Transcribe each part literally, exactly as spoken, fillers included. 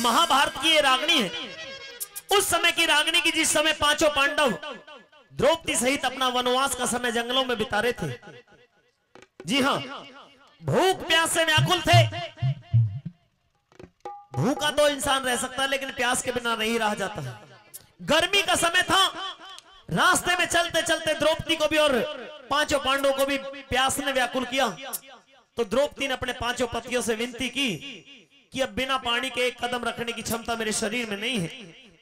महाभारत की ये रागनी है। उस समय की रागनी की, जिस समय पांचों पांडव द्रौपदी सहित अपना वनवास का समय जंगलों में बिता रहे थे। जी हाँ, भूख प्यास से व्याकुल थे। भूखा तो इंसान रह सकता है, लेकिन प्यास के बिना नहीं रहा जाता। गर्मी का समय था। रास्ते में चलते चलते द्रौपदी को भी और पांचों पांडवों को भी प्यास ने व्याकुल किया। तो द्रौपदी ने अपने पांचों पतियों से विनती की कि अब बिना पानी के एक कदम रखने की क्षमता मेरे शरीर में नहीं है,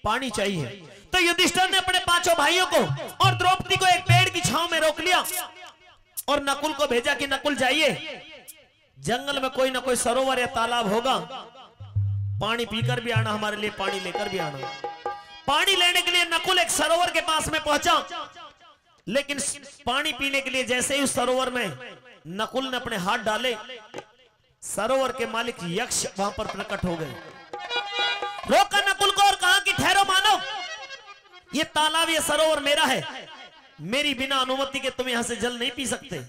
पानी चाहिए। तो युधिष्ठिर ने अपने पांचों भाइयों को और द्रौपदी को एक पेड़ की छांव में रोक लिया और नकुल को भेजा कि नकुल, जाइए, जंगल में कोई ना कोई सरोवर या तालाब होगा, पानी पीकर भी आना, हमारे लिए पानी लेकर भी आना। पानी लेने के लिए नकुल एक सरोवर के पास में पहुंचा, लेकिन स-, पानी पीने के लिए जैसे ही उस सरोवर में नकुल ने अपने हाथ डाले, सरोवर के मालिक यक्ष वहां पर प्रकट हो गए। रोका नकुल को और कहा कि ठहरो मानव, ये तालाब, ये सरोवर मेरा है, मेरी बिना अनुमति के तुम यहां से जल नहीं पी सकते।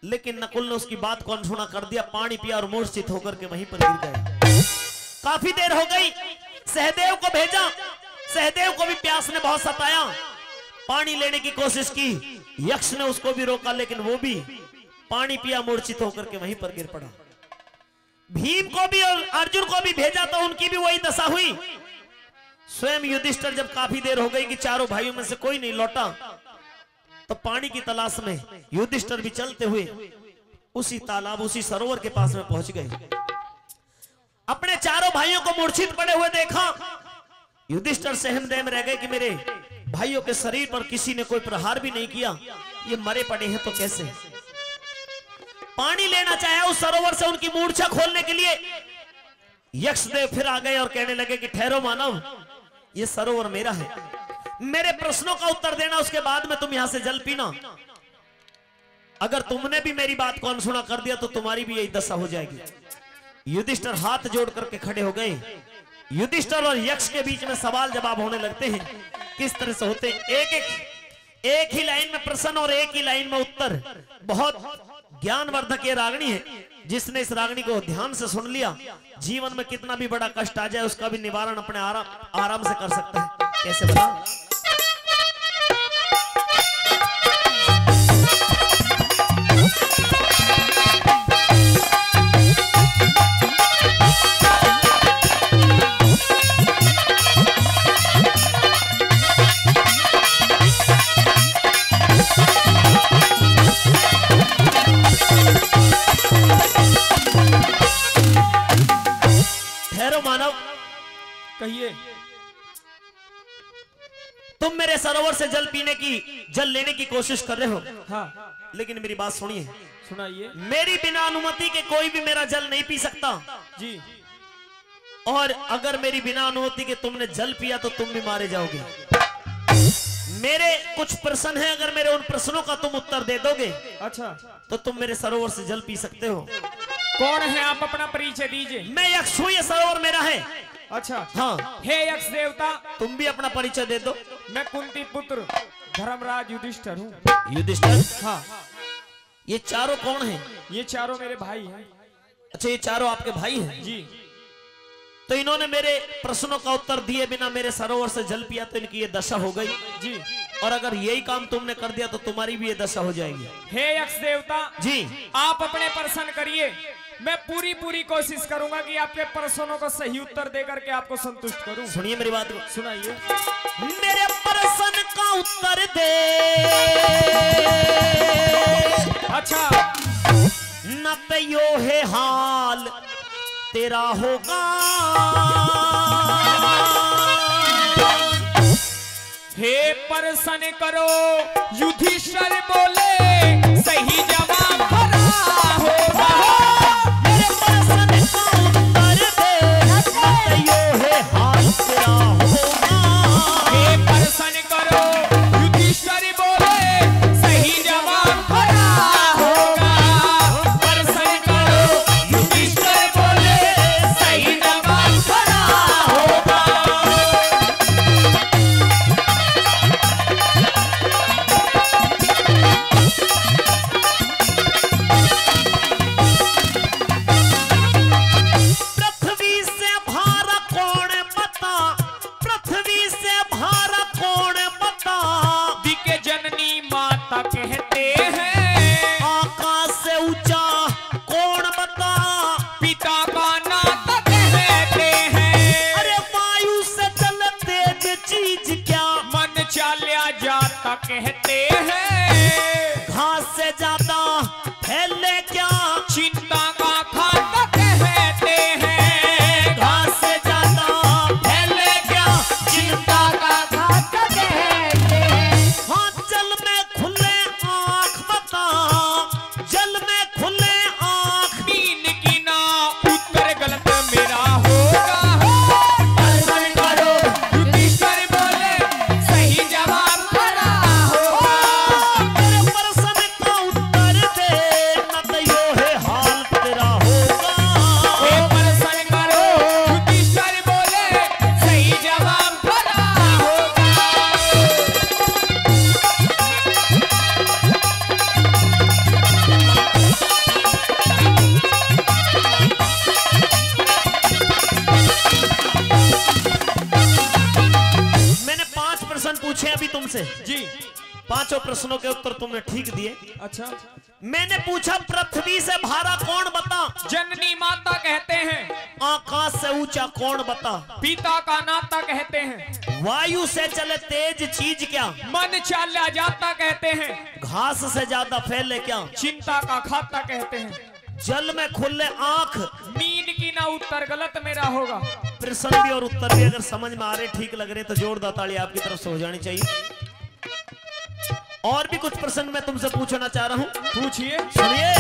लेकिन नकुल ने उसकी बात को अनसुना कर दिया, पानी पिया और मूर्छित होकर के वहीं पर गिर गए। काफी देर हो गई, सहदेव को भेजा, सहदेव को भी प्यास ने बहुत सताया। पानी लेने की कोशिश की, यक्ष ने उसको भी रोका, लेकिन वो भी पानी पिया, मूर्छित होकर के वहीं पर गिर पड़ा। भीम को भी और अर्जुन को भी भेजा, तो उनकी भी वही दशा हुई। स्वयं युधिष्ठिर, जब काफी देर हो गई कि चारों भाइयों में से कोई नहीं लौटा, तो पानी की तलाश में युधिष्ठिर भी चलते हुए उसी तालाब, उसी सरोवर के पास में पहुंच गए। अपने चारों भाइयों को मूर्छित पड़े हुए देखा। युधिष्ठिर सहम दहम रह गए कि मेरे भाइयों के शरीर पर किसी ने कोई प्रहार भी नहीं किया, ये मरे पड़े हैं तो कैसे? पानी लेना चाहा उस सरोवर से उनकी मूर्छा खोलने के लिए। यक्षदेव फिर आ गए और कहने लगे कि ठहरो मानव, ये सरोवर मेरा है, मेरे प्रश्नों का उत्तर देना, उसके बाद में तुम यहां से जल पीना। अगर तुमने भी मेरी बात को अनसुना कर दिया तो तुम्हारी भी यही दशा हो जाएगी। युधिष्ठिर हाथ जोड़ करके खड़े हो गए। युधिष्ठिर और यक्ष के बीच में सवाल जवाब होने लगते हैं। किस तरह से होते हैं? एक एक, एक ही लाइन में प्रश्न और एक ही लाइन में उत्तर। बहुत ज्ञानवर्धक ये रागनी है। जिसने इस रागनी को ध्यान से सुन लिया, जीवन में कितना भी बड़ा कष्ट आ जाए, उसका भी निवारण अपने आराम, आराम से कर सकता है। कैसे बता? ठहरो मानव, कहिए। तुम मेरे सरोवर से जल पीने की, जल लेने की कोशिश कर रहे हो। हाँ। लेकिन मेरी बात सुनिए। सुनाइए। मेरी बिना अनुमति के कोई भी मेरा जल नहीं पी सकता। जी। और अगर मेरी बिना अनुमति के तुमने जल पिया तो तुम भी मारे जाओगे। मेरे कुछ प्रश्न हैं, अगर मेरे उन प्रश्नों का तुम उत्तर दे दोगे, अच्छा। तो तुम मेरे सरोवर से जल पी सकते हो। कौन है आप? अपना परिचय दीजिए। मैं यक्ष हूँ, ये सरोवर मेरा है। अच्छा। हाँ। हे यक्ष देवता। तुम भी अपना परिचय दे दो। मैं कुंती पुत्र धर्मराज युधिष्ठिर हूँ। युधिष्ठिर? हाँ। ये चारों कौन हैं? ये चारों मेरे भाई हैं। अच्छा, ये चारों आपके भाई हैं? जी। तो इन्होंने मेरे प्रश्नों का उत्तर दिए बिना मेरे सरोवर से जल पिया तो इनकी ये दशा हो गई। जी। और अगर यही काम तुमने कर दिया तो तुम्हारी भी ये दशा हो जाएगी। हे यक्ष देवता। जी। आप अपने प्रश्न करिए, मैं पूरी पूरी कोशिश करूंगा कि आपके प्रश्नों को सही उत्तर दे करके आपको संतुष्ट करूं। सुनिए मेरी बात को। सुनाइए। मेरे प्रश्न का उत्तर दे। अच्छा। न तो यो है हाल तेरा होगा। हे प्रश्न करो, युधिष्ठिर बोले, सही जवाब भरा होगा। मेरे प्रश्न का उत्तर दे, यो है हाल तेरा होगा। हे प्रश्न करो, युधिष्ठिर बोले, सही जवाब भरा होगा। प्रश्न करो, युधिष्ठिर बोले, सही जवाब भरा होगा। कहते हैं। घास से ज्यादा फैले क्या? चिंता का घातक कहते हैं। घास से ज्यादा फैले क्या? चिंता का घातक कहते हैं। हाँ, जल में खुले आंख बता, जल में खुले आंख। मीन की ना उत्तर गलत मेरा होगा। प्रश्न करो, युधिष्ठिर बोले, सही जवाब खरा होगा। मेरे प्रश्न का उत्तर दे, न तो यो है हाल तेरा होगा। ए, प्रश्न करो, युधिष्ठिर बोले, सही जवाब खरा होगा। मैंने पांच प्रश्न पूछे अभी तुमसे। जी। पांचों प्रश्नों के उत्तर तुमने ठीक दिए। अच्छा। मैंने पूछा, पृथ्वी से भारा कौन बता? जननी माता कहते हैं। आकाश से ऊंचा कौन बता? पिता का नाता कहते हैं। वायु से चले तेज चीज क्या? मन चाला जाता कहते हैं। घास से ज्यादा फैले क्या? चिंता का खाता कहते हैं। जल में खुले आंख। मीन की ना उत्तर गलत मेरा होगा। प्रश्न भी और उत्तर भी अगर समझ में आ रहे, ठीक लग रहे, तो जोरदार ताली आपकी तरफ से हो जानी चाहिए। और भी कुछ प्रश्न मैं तुमसे पूछना चाह रहा हूँ। पूछिए। सुनिए।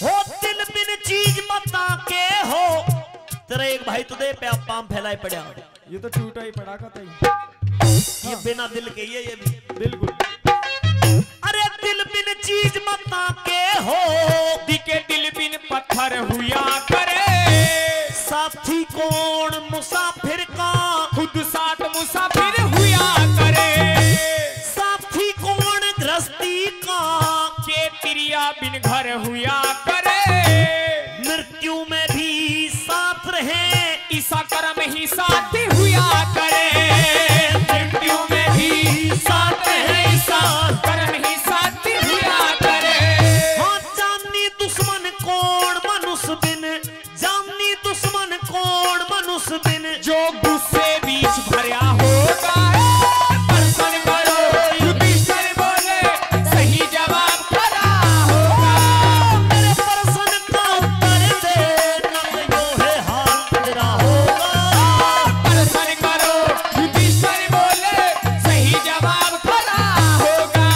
हो दिल बिन चीज बता के हो। तेरा एक भाई तो दे पे आप पाम फैलाए पड़ा। ये तो टूटा ही पड़ा कतई। ये बिना दिल के ही है, ये भी। बिल्कुल। अरे दिल बिन चीज बता के हो। दिखे दिल बिन पत्थर हुआ करे। साथी कौन मुसाफिर का? खुद साथ मुसाफिर हुआ करे। साथी कौन गृहस्थी का? के तिरिया बिन घर हुआ करे। मृत्यु में भी साथ रहे। ईसा कर्म ही साथी हुआ करे। मृत्यु में भी साथ रहे। ईसा कर्म ही साथी हुआ करे। हाँ, जानी दुश्मन कौन मनुष्य बिन, जानी दुश्मन कौन मनुष्य बिन। जो गुस्से बीच भरया होगा। प्रश्न करो, युधिष्ठिर बोले, सही जवाब खरा होगा। मेरे प्रश्न का उत्तर दे, न यो है हाल तेरा होगा। प्रश्न करो, युधिष्ठिर बोले, सही जवाब खरा होगा।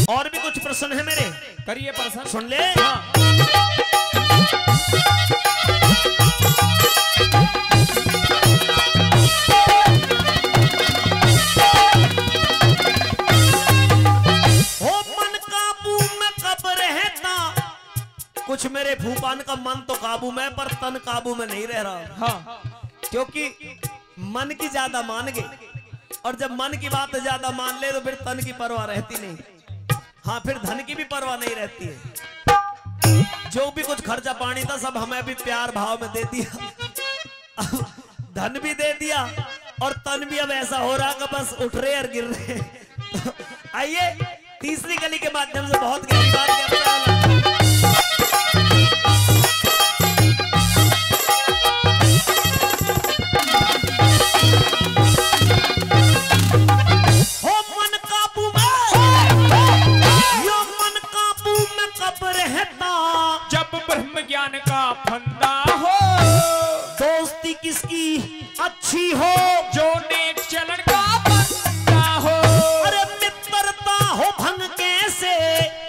और भी कुछ प्रश्न है मेरे। करिए प्रश्न। सुन ले। हाँ। हो मन काबू में कब रहता? कुछ मेरे भूपान का मन तो काबू में, पर तन काबू में नहीं रह रहा। हाँ। क्योंकि मन की ज्यादा मान गए, और जब मन की बात ज्यादा मान ले तो फिर तन की परवाह रहती नहीं। हाँ, फिर धन की भी परवाह नहीं रहती है। जो भी कुछ खर्चा पानी था, सब हमें भी प्यार भाव में दे दिया। अब धन भी दे दिया और तन भी अब ऐसा हो रहा कि बस उठ रहे और गिर रहे। तो आइए, तीसरी कली के माध्यम से बहुत गहरी बात करते हैं। हो मन काबू में, यो मन काबू में कब रहता? जब ब्रह्म ज्ञान का फंदा हो। दोस्ती किसकी अच्छी हो? जो नेक चलन का बंदा हो। अरे मित्रता हो भंग कैसे?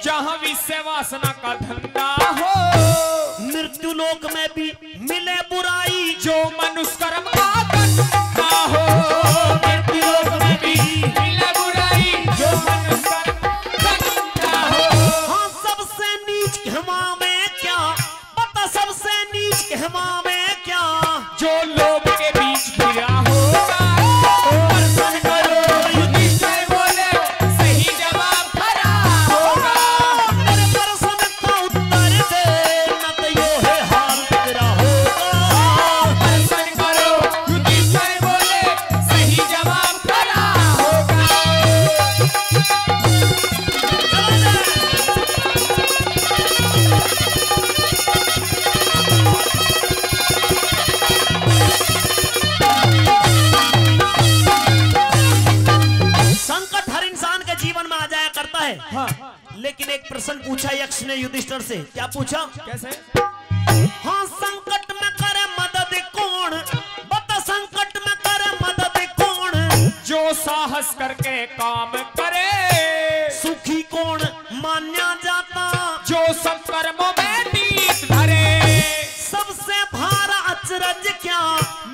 जहाँ विषय वासना का धंधा हो। मृत्यु लोक में भी मिले बुराई। जो मनुष्य कर्म का बंदा हो। मृत्यु लोक में भी मिले बुराई। जो मनुष्य कर्म का बंदा हो। हाँ, सबसे नीच कहवा में क्या? बता, सबसे नीच कहवा में क्या? जो लोभ के बीच घिरा होगा। प्रश्न करो, युधिष्ठिर बोले, सही जवाब खरा होगा। मेरे प्रश्न का उत्तर है। हाँ। लेकिन एक प्रश्न पूछा यक्ष ने युधिष्ठिर से। क्या पूछा? कैसे? हाँ, संकट में करे मदद कौन? बता, संकट में करे मदद कौन? जो साहस करके काम करे। सुखी कौन मान्या जाता? जो सत्कर्मों में नीत धरे। सबसे भारा अचरज क्या?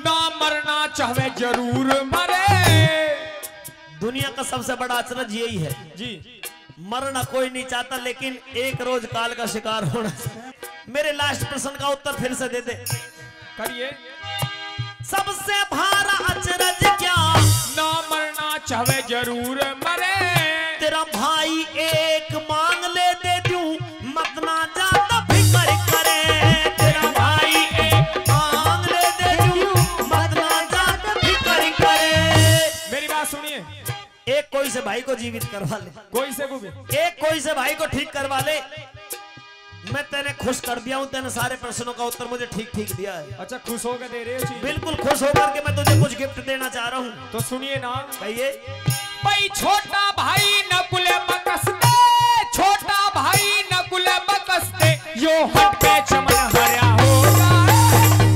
ना मरना चाहवे जरूर मरे। दुनिया का सबसे बड़ा अचरज यही है। जी। मरना कोई नहीं चाहता, लेकिन एक रोज काल का शिकार होना। मेरे लास्ट प्रश्न का उत्तर फिर से दे दे। करिए। सबसे भारा अचरज क्या? ना मरना चाहवे जरूर मरे। तेरा भाई एक मांग ले दे दूं, मत ना ज्यादा फिकर करे। तेरा भाई एक मांग ले दे दूं, मत ना ज्यादा फिकर करे। मेरी बात सुनिए। एक कोई से भाई को जीवित करवा ले। कोई से को भी? एक कोई से भाई को ठीक करवा ले। मैं तेने खुश कर दिया हूँ, तेने सारे प्रश्नों का उत्तर मुझे ठीक ठीक दिया है। अच्छा, खुश होकर दे रहे हो जी? बिल्कुल खुश होकर के मैं तुझे कुछ गिफ्ट देना चाह रहा हूँ। तो सुनिए ना। कहिए। भाई, छोटा भाई नकुल बकस दे, छोटा भाई नकुल बकस दे, यो हट पे चमन हरा होगा।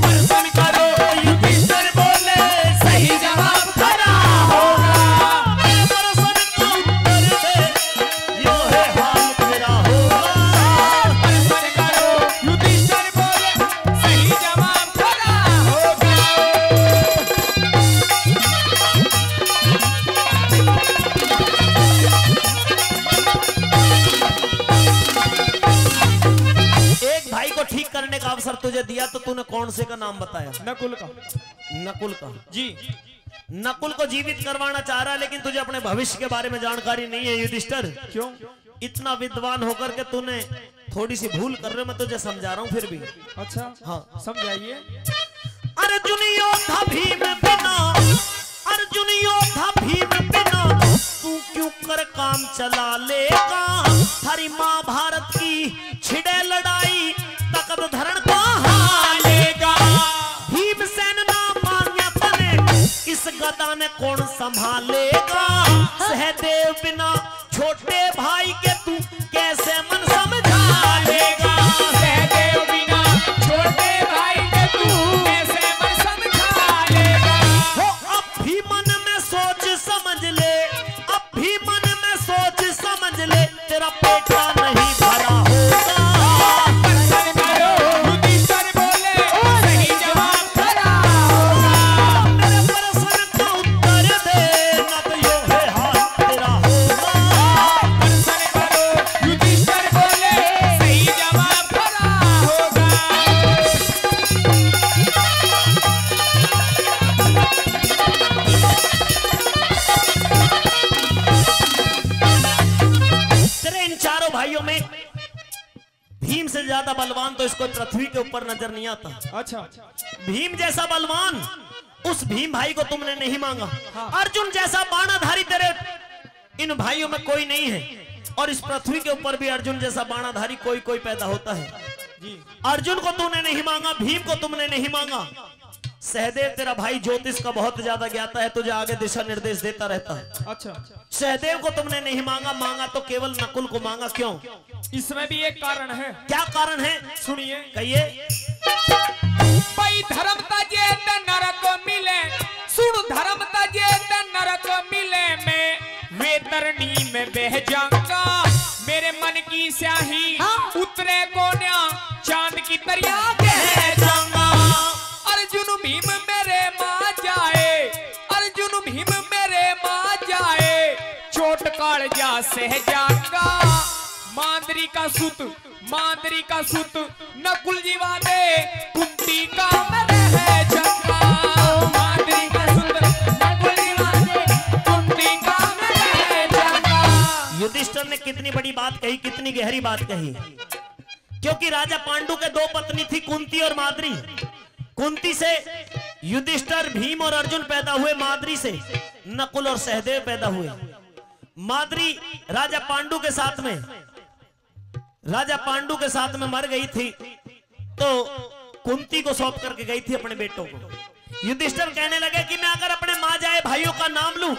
प्रश्न करो, युधिष्ठिर बोले, सही जवाब खरा होगा। प्रश्न का उत्तर दे, यो है हाल तेरा होगा। प्रश्न करो, युधिष्ठिर बोले, सही जवाब खरा होगा। एक भाई को ठीक करने का अवसर तुझे दिया, तो तूने कौन से का नाम बताया? नकुल का। नकुल का। जी। नकुल को जीवित करवाना चाह रहा है, लेकिन तुझे अपने भविष्य के बारे में जानकारी नहीं है युधिष्ठिर। क्यों? इतना विद्वान होकर के तूने थोड़ी सी भूल कर रहे हो, मैं तुझे समझा रहा हूँ फिर भी। अच्छा। हाँ। समझाइए। अर्जुन योद्धा भीम बिना, अर्जुन योद्धा भीम बिना, तू क्यों कर काम चला लेगा? थारी महाभारत की छिड़े लड़ाई, तकत धरण कहाँ लेगा? भीमसेन ना मांग्या तने, इस गदा ने कौन संभालेगा? सहदेव बिना छोटे भाई के तू कैसे मन समझा लेगा? सहदेव बिना छोटे भाई के तू कैसे मन समझा लेगा? हो, अब भी मन में सोच समझ ले, अब भी मन में सोच समझ ले, तेरा पेटा नहीं भरा होगा। प्रश्न करो, युधिष्ठिर बोले, सही जवाब खरा होगा। मेरे प्रश्न का उत्तर दे, न तो यो है हाल तेरा होगा। प्रश्न करो, युधिष्ठिर बोले, सही जवाब खरा होगा। तेरे इन चारों भाइयों में भीम से ज्यादा बलवान तो इसको पृथ्वी के ऊपर नजर नहीं आता। अच्छा। भीम जैसा बलवान उस भीम भाई को तुमने नहीं मांगा। हाँ। अर्जुन जैसा बाणाधारी तेरे इन भाइयों में कोई नहीं है। और इस पृथ्वी के ऊपर भी अर्जुन जैसा बाणाधारी कोई कोई पैदा होता है। जी। अर्जुन को तूने नहीं मांगा, भीम को तुमने नहीं मांगा। सहदेव तेरा भाई ज्योतिष का बहुत ज्यादा ज्ञाता है, तुझे आगे दिशा निर्देश देता रहता है। अच्छा। सहदेव को तुमने नहीं मांगा, मांगा तो केवल नकुल को मांगा। क्यों? इसमें भी एक कारण है। क्या कारण है? सुनिए। कहिए। भाई, धर्म तजे ते नरक मिले, सुन, धर्म तजे ते नरक मिले, मैं वैतरणी में बह जाऊंगा। मेरे मन की स्याही, हाँ। उतरे कोन्या, चांद की तरिया बह जाऊंगा। अर्जुन भीम मेरे मां जाए, अर्जुन भीम मेरे मां जाए, चोट कालजा सह जाऊंगा। मांदरी का सुत, मांदरी का सुत, नकुल जी वादे, कुंती का मैं रह जाऊंगा। मांदरी का सुत, नकुल जी वादे, कुंती का मैं रह जाऊंगा। युधिष्ठिर ने कितनी बड़ी बात कही, कितनी गहरी बात कही, क्योंकि राजा पांडु के दो पत्नी थी, कुंती और माद्री। कुंती से युधिष्ठिर, भीम और अर्जुन पैदा हुए, माद्री से नकुल और सहदेव पैदा हुए। माद्री राजा पांडु के साथ में, राजा पांडु के साथ में मर गई थी, तो कुंती को सौंप करके गई थी अपने बेटों को। युधिष्ठिर कहने लगे कि मैं अगर अपने माँ जाए भाइयों का नाम लूं,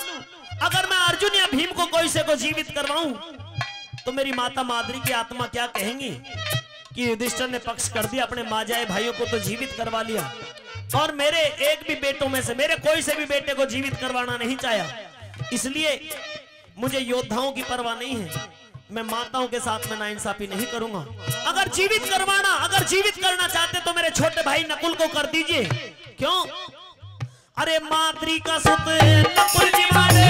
अगर मैं अर्जुन या भीम को कोई से को जीवित करवाऊं, तो मेरी माता माद्री की आत्मा क्या कहेंगी कि युधिष्ठिर ने पक्ष कर दिया, अपने माँ जाए भाइयों को तो जीवित करवा लिया, और मेरे एक भी बेटों में से, मेरे कोई से भी बेटे को जीवित करवाना नहीं चाहा। इसलिए मुझे योद्धाओं की परवाह नहीं है, मैं माताओं के साथ में नाइंसाफी नहीं करूंगा। अगर जीवित करवाना, अगर जीवित करना चाहते तो मेरे छोटे भाई नकुल को कर दीजिए। क्यों? अरे माद्री का सुत नकुल जी मारे,